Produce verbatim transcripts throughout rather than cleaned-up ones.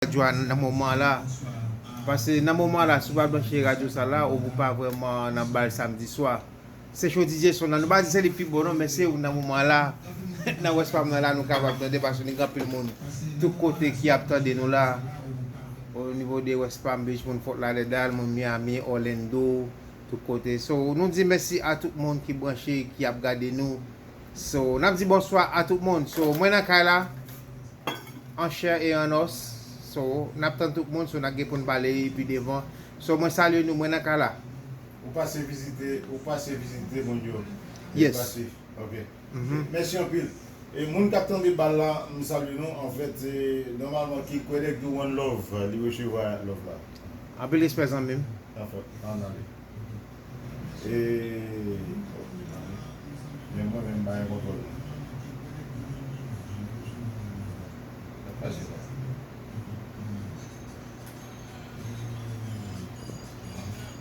radyo a nan moman la. Paske nan moman la, si w pa branche radyo sa la, ou pa vrèman nan bal samdi swa. Se Show D J Son nan. Nou pa di se li pi bon non, men se ou nan moman la. Nan West Palm nan la, nou kapab tande paske nou gen anpil moun tout kote ki ap tande nou la. O nivo de West Palm Beach, moun Fort Lauderdale, moun Miami, Orlando, tout kote. So, nou di mèsi a tout moun ki branche, ki ap gade nou. So, n ap di bonswa a tout moun. So, mwen nan kay la, an chè e an os. So, n ap tann tout moun, so n ap gen pou n pale pi devan. So, mwen salye nou, mwen nan kay la. Ou pase vizite, ou pase vizite moun yo. Yes. Pase. Ok. Mhm. Mèsi anpil. E moun k ap tande bal la, m salye nou. Anfèt, e, nòmalman, Kid Kwenèg di one love, li resevwa love la. Anpil respè, zanmi m. Anfèt, ann ale. E, men mwen menm, m pa gen kontwòl. Sa pase la.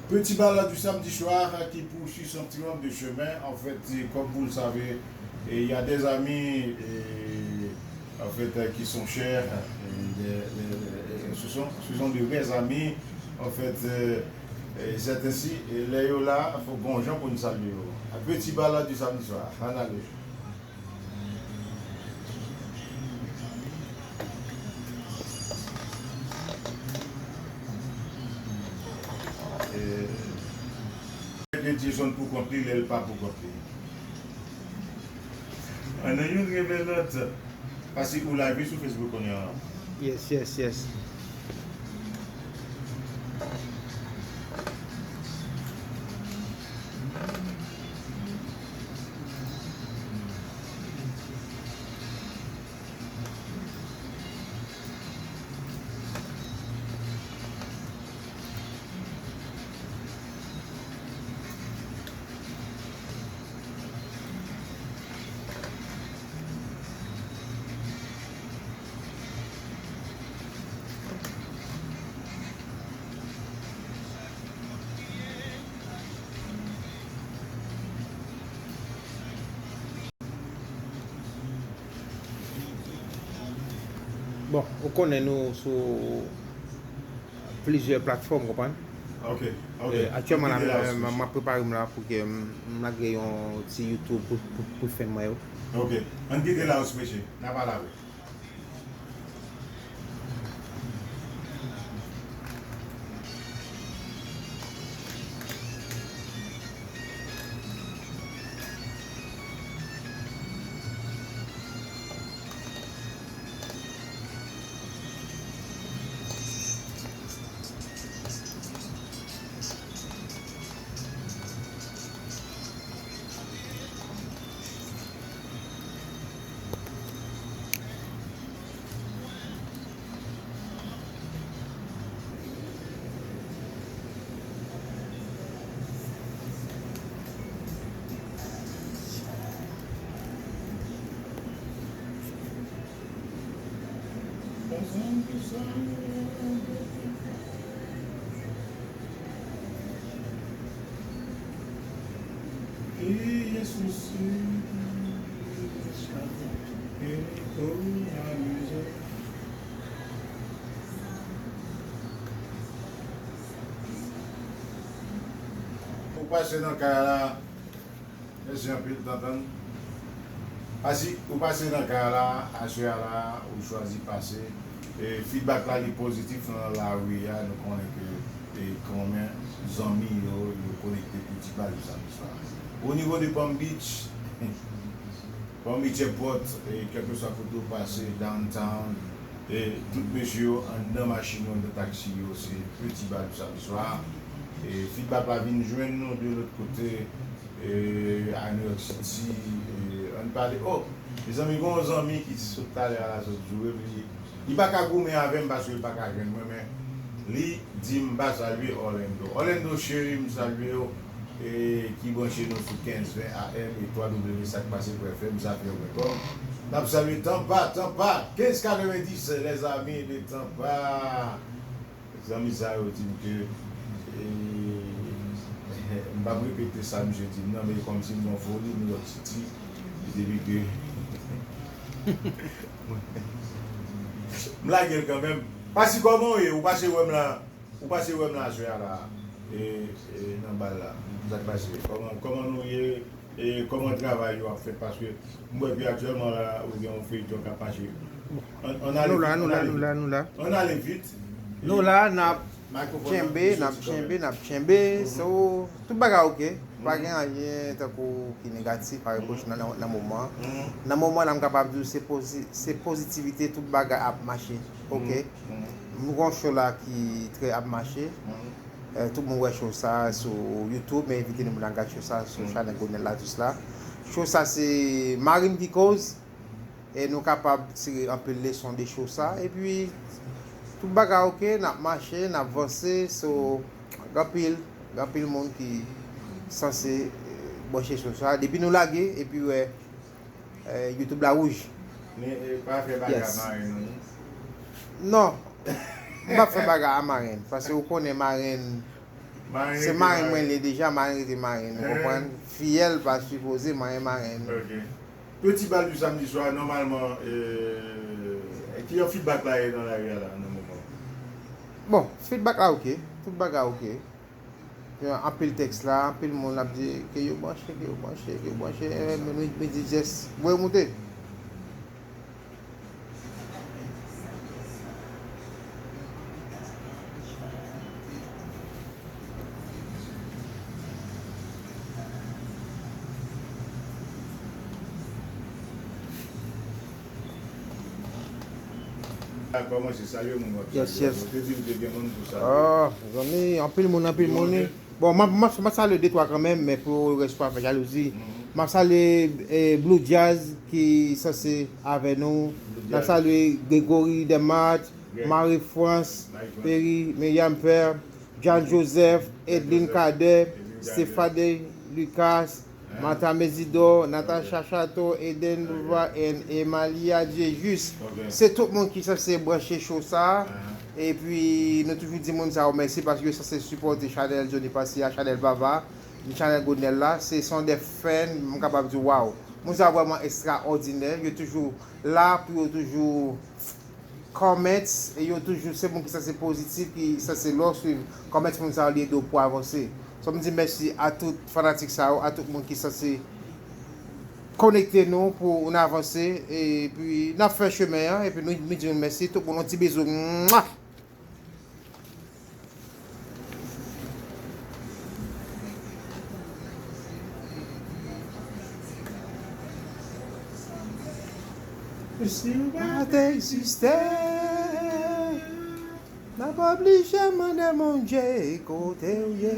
Petit bal du samedi soir qui poursuit son petit bonhomme de chemin. En fait, comme vous le savez, et il y a des amis, et, en fait, euh, qui sont chers, et des- des- ce sont, ce sont de vrais amis, en fait, euh, et c'est ainsi, et lè yo la, fò gon jan pou n salye yo. Petit bal du samedi soir, ann ale. Mete Jason pou kont li, lè l pa pou kont li. Ann nan youn reve lòt. Pase ou live sou Facebook kounye a. Yes, yes, yes. Bon, ou konnen nou sou plizyè platfòm, konprann? Ok, ok. E, aktyèlman la, m, m, m ap prepare m la pou ke m, m lage yon ti YouTube pou, pou, pou fè mwen yo. Ok, ann kite la, ou sou peche. N a pale avè. Ou pase nan kay la. Mèsi anpil, Tantann. Pase, ou pase nan kay la, aswè a la, ou chwazi pase. E, feedback la, li pozitif nan lari a, nou konnen ke, e, kanmenm, zanmi yo, yo konekte pou ti bal sa, sa. O nivo de Palm Beach, Palm Beach Airport, e, kèlkeswa kote w pase, downtown, e, tout mesye yo anndan machin yo, anndan taksi yo, se Petit Bal du Samedi Soir. E, feedback la vin jwenn nou de lòt kote, e, a New York City, e, ann pale. Oh, mezanmi, gen yon zanmi ki sot talè a la, sot joure m, li, li pa ka goumen avè m paske li pa ka jwenn mwen, men li di m pa salye Orlando. Orlando cheri, m salye w, e, ki branche nou sou kenz ven A M e twa W Sak Pase pou F M, zafè pwen kòm. N ap salye Tampa, Tampa, kenz katrevenndis, les amis de Tampa. Zanmi sa yo di m ke, e, m p ap repete sa misye di m nan, men kòmsi m nan foli New York City, depi ke m lage l kanmenm. Pasi, kòman w ye? Ou pase wè m la, ou pase wè m la aswè a la, e, e, nan bal la. Sa k pase? Kòman, kòman nou ye? E kòman travay yo ap fèt? Paske m wè ke aktyèlman la, ou gen yon feyton k ap mache. Ann, ann ale vit, ann ale vit. Ann ale vit. Nou la, n ap tchenbe, n ap tchenbe, n ap tchenbe. So, tout bagay oke. Pa gen anyen tankou ki negatif a repwoche nan, nan, nan moman an. Nan moman an la, m kapab di w se pozi-, se pozitivite, tout bagay ap mache. Oke. M gen yon show la ki trè ap mache. Eh, tout moun wè show sa sou YouTube, men envite nou pou n al gad show sa sou chanèl Gonèl la jis la. Show sa se Marine ki koz. E nou kapab tire anpil leson de show sa. Epi, tout bagay oke, n ap mache, n ap vanse. So, gen anpil, gen anpil moun ki sanse, eh, branche show sa. Depi nou lage, epi wè, eh, YouTube la wouj. Men, eh, pa fè bagay a marenn ou, non? Non. M p ap fè bagay a marenn, paske ou konnen marenn, se marenn mwen li ye deja, marenn rete marenn, ou konprann? Fiyèl pa sipoze manyen marenn. Ok. Peti bal di samdi swa, nòmalman, eh, kijan feedback la ye nan lari a la, nan moman? Bon, feedback la oke. Tout bagay oke. Gen anpil tèks la, anpil moun ap di, ke yo branche, ke yo branche, ke yo branche, eh, men nou, nou di jès, voye moute. Kòmanse salye moun w ap salye. Yes, yes. Ou te di m te gen moun pou salye. Ah, zanmi, anpil moun, anpil moun. Bon, m ap, m ap, m ap salye de twa kanmenm, men pou rès pa fè jalouzi. M ap salye, eh, Blue Jazz ki sanse avè nou. M ap salye Gregory Demat, Marie France, Perry, Myriam Père, John Joseph, Edlin Cadet, Stephanie Lucas, Martha Mesidor, Natacha Chateau, Eden Louva, and Emalia Jejus. Se tout moun ki sanse branche show sa. Epi, nou toujou di moun sa yo mèsi paske yo sanse sipòte chanèl Johnny Passy a, chanèl Vava, chanèl Gonèl la. Se son de fan, m kapab di, waw. Moun sa yo vrèman ekstraòdinè. Yo toujou la pou yo toujou comments, e yo toujou se moun ki sanse pozitif, ki sanse lè w swiv comments moun sa yo, li ede w pou avanse. So, m di mèsi a tout fanatik sa yo, a tout moun ki sanse konekte nou pou n avanse, epi n ap fè chemen an, epi nou, nou di nou mèsi, tout moun, yon ti bizou. Mwa! Si w pa t egziste, n ap oblije mande Bondye kote w ye.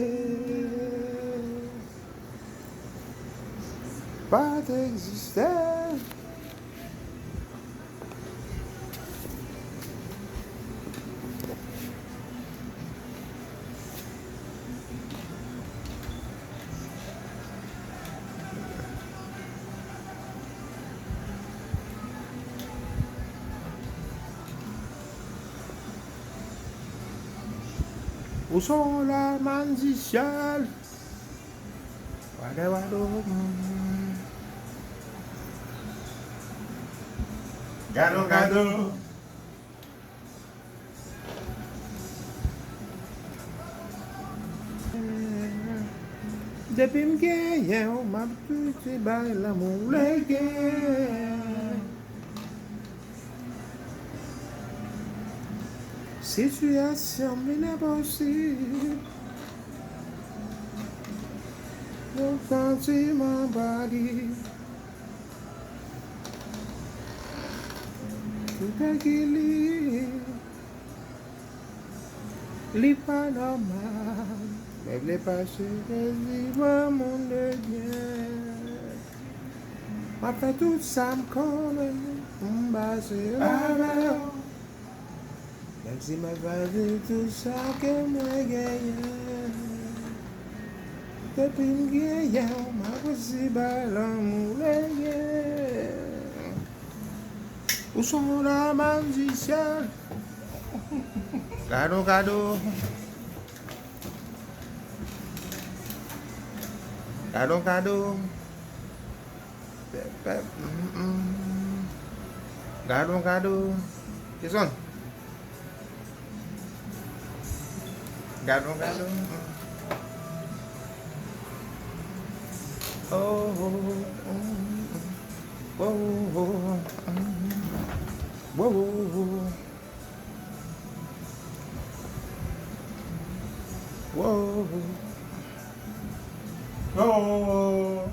Pa t egziste. Ou se yon lòm nan syèl. Wade wado. Gado gado. Depi m genyen w, m ap toujou bay lanmou lege. Sitiyasyon m vin enposib. Yon santiman pa li. Tout ekilib, li pa nòmal. Mwen vle pase vivan moun de byen. M ap fè tout sa m konnen pou m pase avè w. Menm si m ap pèdi tout sa ke mwen genyen, depi m genyen w, m ap resi bay lanmou lege. Ou se yon lòm nan syèl. Gado gado. Gado gado. Pèp, pèp, mm, mm. Gado gado. Kison? Gad on, gad on. Oh, oh, oh, oh, oh, oh, oh, oh, oh. Wow. Oh.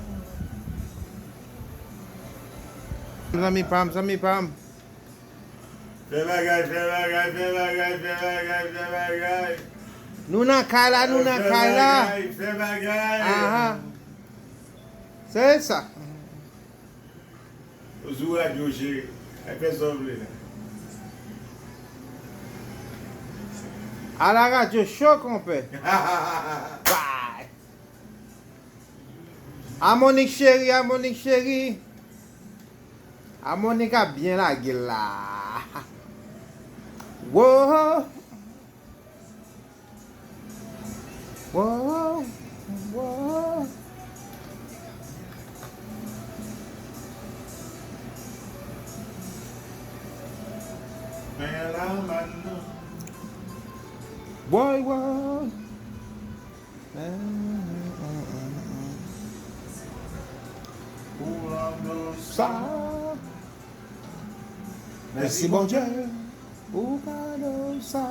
Zanmi pa m, zanmi pa m. Fè bagay, fè bagay, fè bagay, fè bagay, fè bagay. Nou nan kay la, nou nan kay la. Fè bagay, fè bagay. Aha. Se sa. Ou sou radyo, cheri. Ay fè sa w vle la. A la radyo cho, konpè. Bay. Amonik cheri, Amonik cheri. Amonik ap byen lage la. Wo. Wo, wo. Men la, man. Woy, woy. Pou lanmou sa. Mèsi, Bondye, pou kado sa.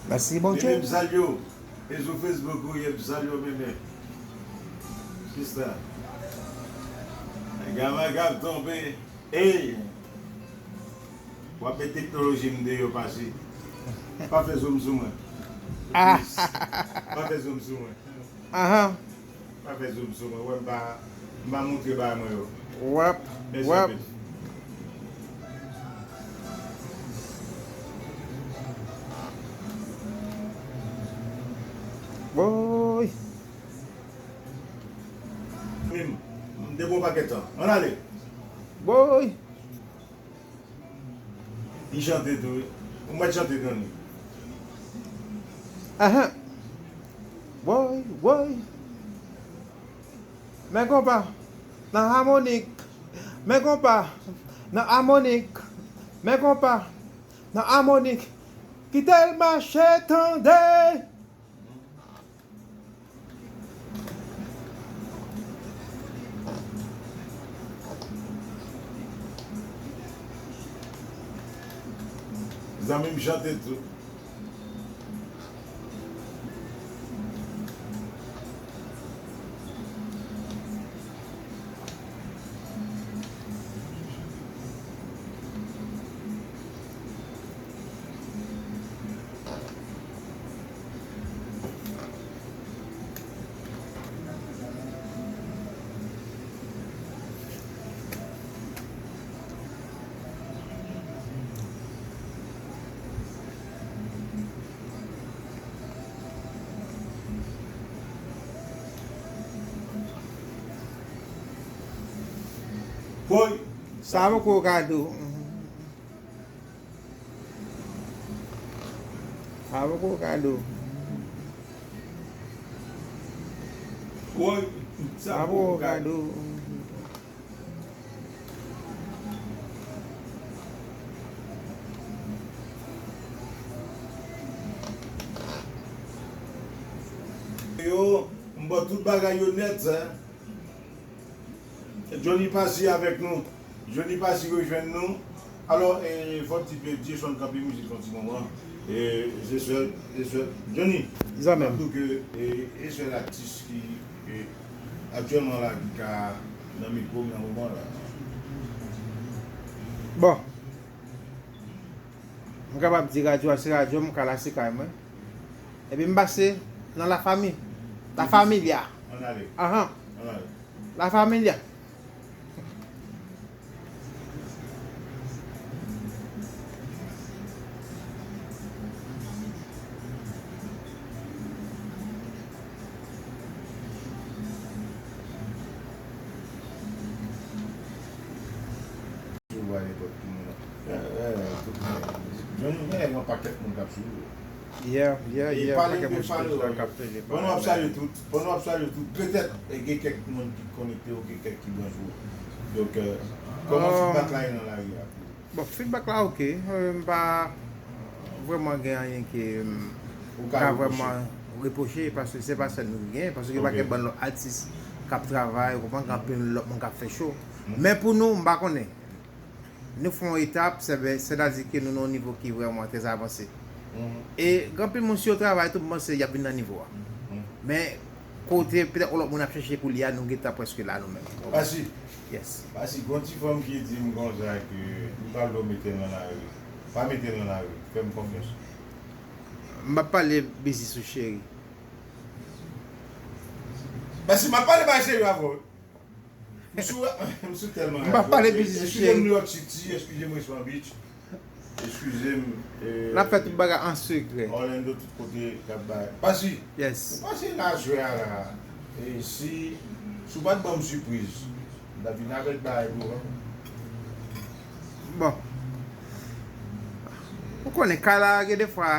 Mèsi, Bondye. Mimi, m salye w. E sou Facebook ou ye, m salye w, Mimi. Sista. Gama gap tonbe. Ey! W ap met teknoloji m deyò pase. Pa fè zoom sou mwen. Ah. Please. Pa fè zoom sou mwen. Ahan. Pa fè zoom sou mwen. Wè m pa, m pa montre bagay mwen yo. Wap, wap. Mèsi anpil. Woy. Menm, m te bon pakèt tan. Ann ale. Woy. Li chante tou, wi. Ou mèt chante, Johnny. Ahan. Woy, woy. Men konpa nan amonik. Men konpa nan amonik. Men konpa nan amonik. Kite l mache, tande. Zanmi m chante tou. Woy! Sa poko kado. Sa poko kado. Woy! Sa poko kado. Yo, m ba w tout bagay yo nèt, sa. Johnny Passy avèk nou. Johnny Passy rejwenn nou. Alò, e, fò m di ke Jason kanpe mizik yon ti moman. E, se sèl, se sèl. Johnny, m ap di w ke, e, se sèl atis ki, e, aktyèlman la ki ka nan mikwo m nan moman la. Bon. M kapab di radyo a se radyo m, kay la se kay mwen. Epi m pase nan La Famille. La Familya. Ann ale. Ahan. Ann ale. La Familya. Sou wa nenpòt ki moun. Eh, eh, tout moun. Johnny, gen yon pakèt moun k ap swiv ou. Yeah, yeah, yeah. Pale, pale, pale. Pandan w ap salye tout, pandan w ap salye tout, petèt, eh, gen kèk moun ki konekte yo, gen kèk ki branche yo. Donk, eh, kòman feedback la ye nan lari a? Bon, feedback la oke. Eh, m pa, Vrèman gen anyen ke m ka vrèman repwoche, paske se pa sèl nou ki genyen, paske gen yon pakèt bann lòt atis k ap travay, ou konprann, gen anpil lòt moun k ap fè cho. Men pou nou, m pa konnen. Nou fè yon etap, sètadi ke nou nan yon nivo ki vrèman trè avanse. E gen anpil moun, si yo travay tou, m panse y ap vin nan nivo a. Men kote petèt yon lòt moun ap chèche pou li a, nou gentan prèske la nou menm. Pasi, yes. Pasi, gon ti fanm ki di m konsa ke m pa vle w mete l nan lari. Pa mete l nan lari. Fè m konfyans. M ap pale biznis ou, cheri. Pasi, m ap pale bay cheri avè w. M sou, m sou tèlman radyo. M ap pale biznis ou, cheri. Eskize m, New York City, eskize m, Richmond Beach. Eskize m. N ap fè tout bagay an sekrè. Orlando, tout kote k ap bay. Pasi, yes, ou pase la jwe a la. E si, si w pa t ban m sipriz, m t ap vin avèk bagay pou ou. Bon. Ou konnen, kay la, gen de fwa,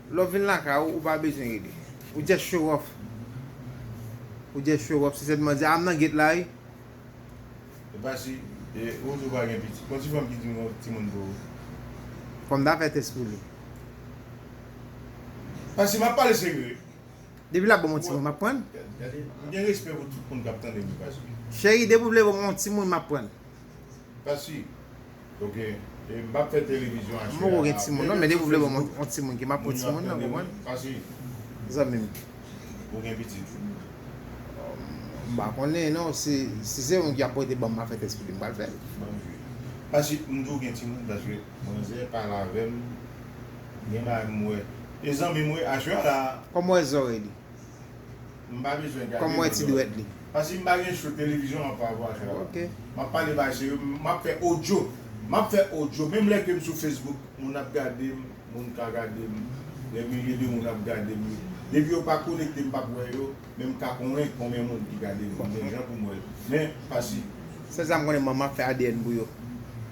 lè w vin lakay ou, ou pa bezwen rele. Ou just show off. Ou just show off. Se sèlman di, "A, m nan gate la, wi." E pa si, e, ou di w pa gen pitit. Gon ti fanm ki di m gon timoun pou ou. Fò m ta fè tès pou li. Pasi, m ap pale serye. Depi l ap ban m yon timoun, m ap prann. Gade, gade, m gen respè pou tout moun k ap tande m, Pasi. Cheri, depi w vle ban m yon timoun, m ap prann. Pasi. Ok. E m p ap fè televizyon aswè a. M poko gen timoun non, men depi w vle ban m yon timoun, ke m ap pran timoun nan, konprann? Pasi. Zanmi m. Ou gen pitit? M pa konnen non, si, si se yon ki ap pote ban m, m ap fè tès pou li, m pral fè l. Pasi, m di w gen timoun, paske manzè pale avè m, gen bagay m wè. E zanmi m wi, aswè a la. Kòman w wè zòrèy li? M pa bezwen gade. Kòman w wè ti dwèt li? Pase m pa gen cho, televizyon m ap pale avè w. Ok. M ap pale bagay serye, m ap fè odyo. M ap fè odyo. Menm lè ke m sou Facebook, moun ap gade m, moun ka gade m. Dè milye de moun ap gade m. Depi yo pa konekte, m p ap wè yo, men m ka konvenk konbyen moun ki gade m. M gen jan pou m wè. Men, Pasi. Sèl sa m konnen, manman ap fè A D N pou yo.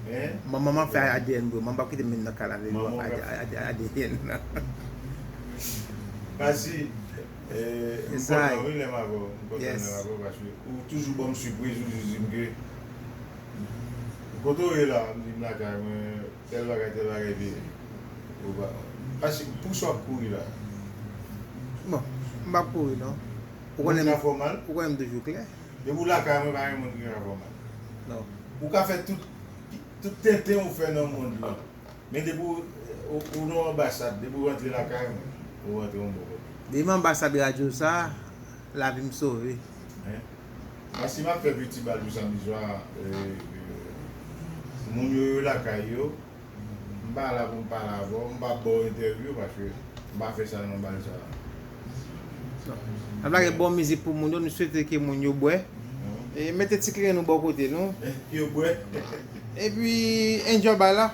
Hein? Manman ap fè A D N pou yo. Manman p ap kite m vin nan kay la, vin fè A D N nan. Pasi, eh, m kontan wi lè m avè w. M kontan lè m avè w paske ou toujou ban m sipriz, ou toujou di m ke kote w ye la, m di m lakay mwen, tèl bagay, tèl bagay, epi ou pa, pase pou sa w ap kouri la. Bon, m p ap kouri non. Ou konnen m, ou konnen m toujou klè. Depi w lakay mwen, pa gen moun ki ka fè w mal. Non. Ou ka fè tout, tout tenten ou fè nan mond lan. Men depi w, ou, ou nan anbasad, depi w rantre lakay mwen, ou rantre yon bon kote. Depi m anbasad radyo sa, lavi m sove. Hein? Pase m ap fè piti bal pou samdi swa, eh, eh, moun yo, yo lakay yo, m pa la pou m pale avè w, m pa ba w entèvyou paske m pa fè sa nan bal sa. N ap lage bon mizik pou moun yo, nou swete ke moun yo bwè. E mete ti kleren nou bò kote nou. Yo bwè. Epi, enjoy bal la.